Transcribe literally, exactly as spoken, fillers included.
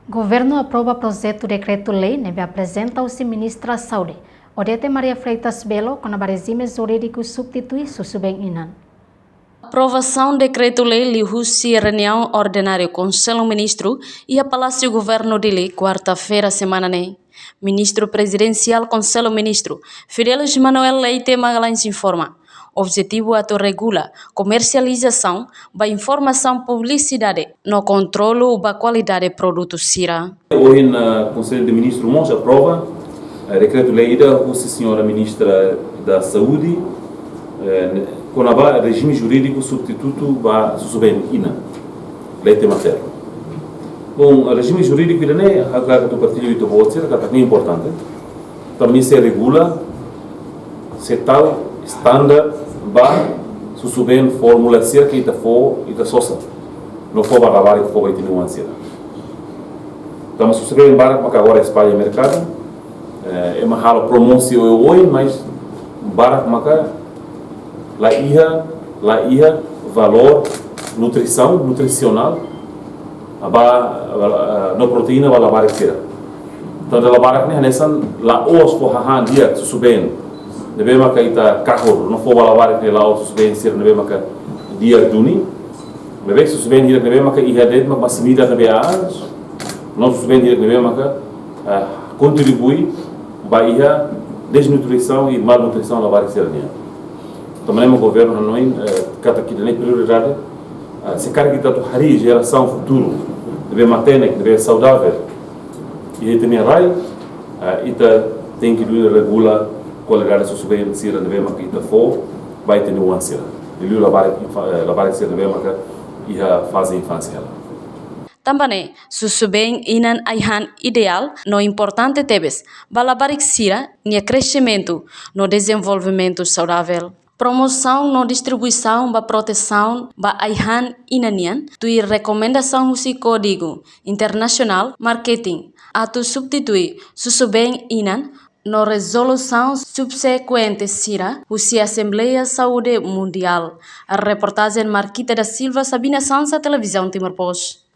Governu aprova projetu dekretu-lei ne'ebé aprezenta husi Ministra Saúde, Odete Maria Freitas Belo, kona-ba rejime jurídiku substitui susubeen inan. Aprovasaun dekretu-lei liuhusi reuniaun ordináriu Konsellu Ministru iha Palásiu Governu Dili, kuarta-feira semana ne'e. Ministru Prezidensiál Konsellu Ministru, Fidelis Manuel Leite Magalhães informa, objetivu atu regula komersializasaun ba informasaun publisidade no kontrolu ba kualidade produtu sira. Ohin, eh, Konsellu de Ministru mós aprova, eh, dekretu-lei ida husi Señora Ministra da Saúde, eh, kona-ba rejime jurídiku substitutu ba susubeen inan, leite materno. Bom, rejime jurídiku ida-ne'e, ha'u hakarak atu partilla ho ita-boot sira, katak ne'e importante. Tanba ne'e sei regula, sei tau standar ba susubeen fórmula sira ke ita fó, ita sosa. No fó ba labarik, fó ba ita-nia oan sira. Tanba susubeen barak maka agora espalla merkadu, eh, ema halo promosi oioin, mas barak maka la iha, la iha valór nutrisaun, nutrisionál, ba, eh, no proteína ba labarik sira. Entaun, dala barak ne'e hanesan la'ós fó hahán di'ak susubeen ne'ebé maka ita kahur, no fó ba labarik ne'e la'o susubeen sira ne'ebé maka di'ak duni. Maibé susubeen hirak ne'ebé maka iha de'it mak masin-midar ne'ebé aas, no susubeen hirak ne'ebé maka, eh, kontribui ba iha desnutrisaun i malnutrisaun labarik sira nian. Tanba ne'e mak governu hanoin, eh, katak ida-ne'e prioridade, eh, se karik ita atu harii jerasaun futuru ne'ebé matenek, ne'ebé saudavel iha ita-nia rai, eh, ita tenke duni regula kualidade susubeen sira ne'ebé maka ita fó ba ita-nia oan sira. Liuliu labarik infa-, eh, labarik sira ne'ebé maka iha faze infánsia hela. Tanba ne'e, susubeen inan ai-han ideál no importante tebes ba labarik sira-nia kresimentu no dezenvolvimentu saudavel. Promosaun no distribuisaun ba protesaun ba ai-han inan nian, tuir rekomendasaun husi Kódigu Internasionál Marketing, atu substitui susubeen inan no rezolusaun subsekuente sira husi Asembleia Saúde Mundiál. Reportajen Marquita da Silva, Sabina Sansa, Televizaun Timor Post.